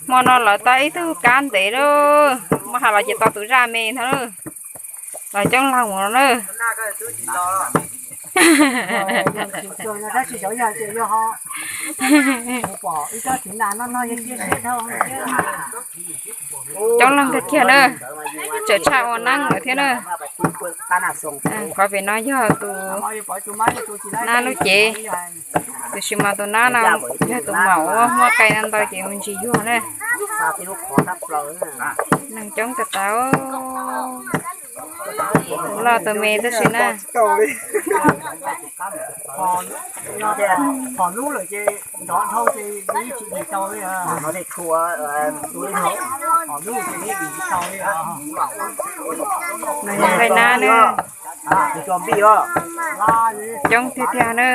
Hmo no lawv tau ib tug kab ntev lawm, muab has los ces tau tus zaj me ntag lawm. Lawv coob leej mus no na. Coob leej kawg kiag na, tseem tshaj ua neeb lawm thiab na. Qhov pem no yog tus nab lub cev, tiam sis mas tus nab no yog tus maum uas muab qe no ntau ces mus ntsis yuag na. Neeg coob tag tag, tus loj tus me tab sis na. Qe nab na, coob tiag tiag na.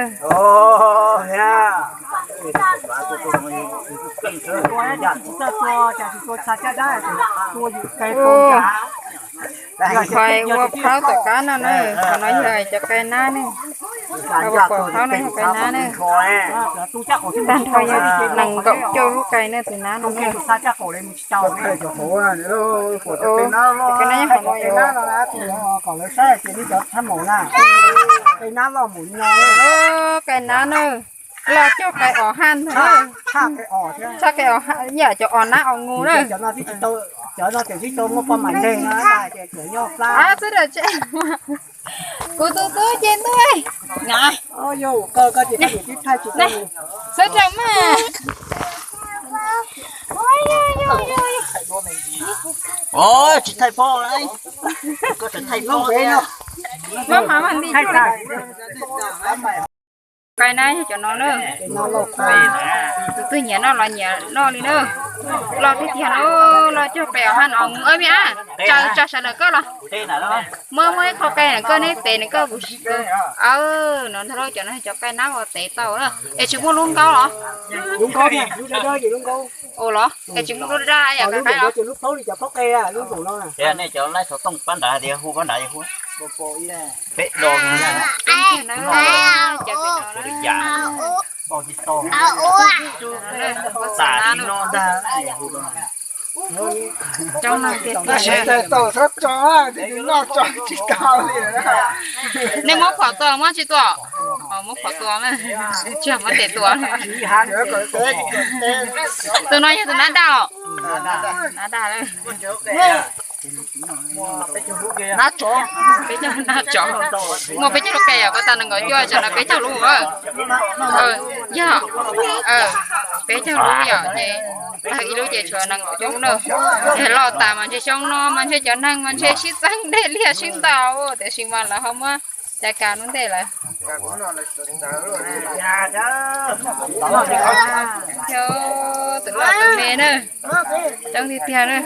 Qhov ua phaub tom qab no na, qhov no yog cov qe nab ne. Qhov ua phaub no yog qe nab ne. Tag nrho yog nees nkaum cuaj lub qe ne, tus nab no. Qe nab na, loj cuag qe os haj ntag. Tshaj qe os, yam cov os nab os nus na. Xwb, kuv tus tub ces ntuj, xwb rau mas. Tsis thaij pom, koj tseem thaij pom. Qe nab yog cov no na. Tus twg nyiam noj los nyiam noj li na. Loj tiag tiag na, loj cuag qe os haj no. Mus, me ab, tsa, tsa sawv daws koj los. Muaj, muaj ib qho qe na koj, neb tes na koj, kuv, no ntag lauj, cov no cov qe nab uas tev tau na. Es tsis muaj lub nkaub los? Ua los es tsis muaj lub daj yom? Nej cov laib xov tooj pab nrad tias hu pab nrad hu. Peb do. Tab sis tais taus txhob tso, noj tso tsis tau li. Nej muab phom tua muab tsis tua? Muab phom tua, tsis muab tes tua. Tus no yog tus nab daj os. Nab daj. Nab tsov. Peb caug nab tsov. Muaj peb caug lub qe os, koj tas nees nkaum cuaj, tsam no peb caug lub. Yog, peb caug lub yom, ces tag ib lub ces tshuav nees nkaum cuaj lub na. Ces loj tas mas ntshe xyoo no mas ntshe cov neeg mas ntshe sib txeeb dej liaj sib ntaus, tiam sis mas lawv ho muab cais kas lub ntej lawm. Tus loj tus me na, coob tiag tiag na.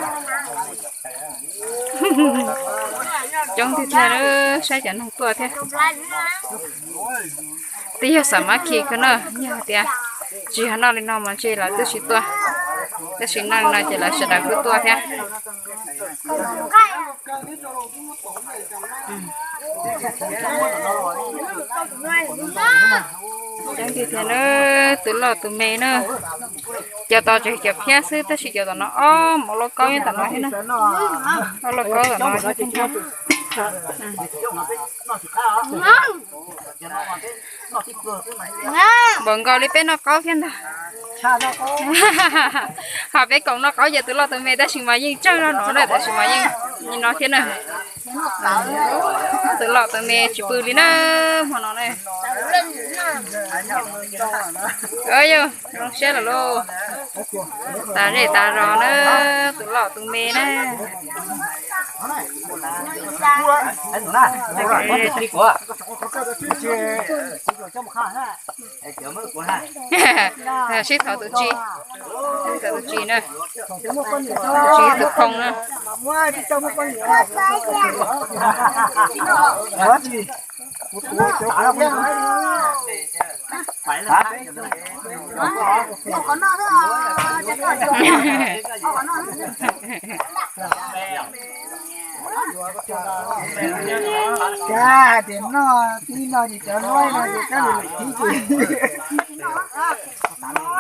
Coob tiag tiag na, saib cov neeg tuaj thiab. Twb yog xam mab khi kawg na, yog tias tsis yog noj li no mas ntshe lawv twb tsis tuaj, tab sis noj li no ces lawv sawv daws kuj tuaj thiab. Coob tiag tiag na, tus loj tus me na. Cov tod tseem cov phiab xwb tab sis cov tom no ob, muaj lauj kaub nyob tom no thiab na. Ob lauj kaub tom no thiab. Npaum nkaus li peb noj qaub thiab ntag. Ho peb koom noj qaub ces tus loj tus me tab sis mas yeej tsawg zog no na, tab sis mas yeej no thiab na. Tus loj tus me tsis pw li na, hmo no na. Yog zoo siab lawm lauj. Tas zej tas zos na, tus loj tus me na. Sib thov tus tsis, tus tsis na, tus tsis tus khoo na. Kab hais tias noj tib no ces cov luab no ces kab lwm lwm thib ces.